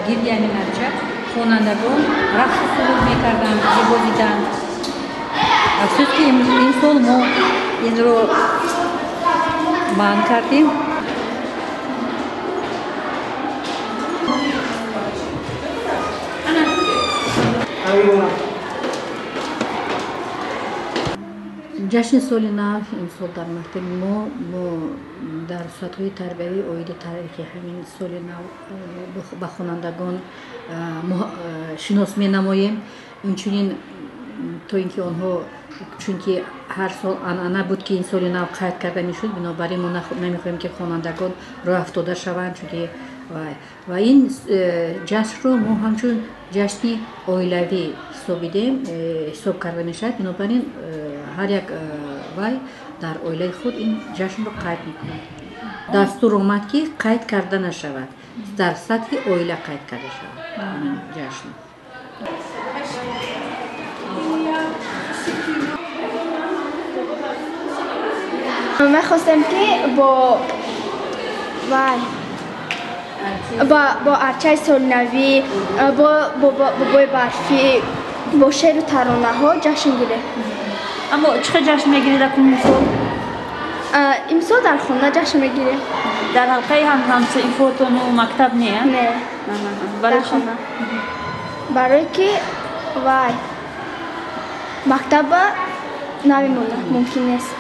Гирди ҳамин арча хонандагон рақсу суруд мекарданд, мебозиданд. Афсӯс, ки имсол мо инро манъ кардем. Ҷашни соли нав имсол дар мактаби мо дар соатҳои тарбиявӣ оиди таърихи ҳамин соли нав ба хонандагон шинос менамоем. Инчунин то ин ки онҳо, чунки ҳар сол анъана буд, ки ин соли нав қайд карда мешуд, бинобар ин мо намехоҳем, ки хонандагон роҳ афтода шаванд, чунки ва ин ҷашнро мо ҳамчун ҷашни оилавӣ ҳисобидем, ҳисоб карда мешавад. Бинобар ин ҳар як вай дар оилаи худ ин ҷашнро қайд мекунад. Дастур омад, ки қайд карда нашавад, дар сатҳи оила қайд карда шавад ҷашн. Мехостем, ки вай бо арчаи солинавӣ, бо бобои барфӣ, бо шеру таронаҳо ҷашн гирем. Аммо чӣ хел ҷашн мегиред акун имсол? Имсол дар хона ҷашн мегирем. Дар ҳалқаи ҳамсинфотону мактаб не? Не. Барои чӣ? Барое ки вай мактаба намемонад, мумкин нест.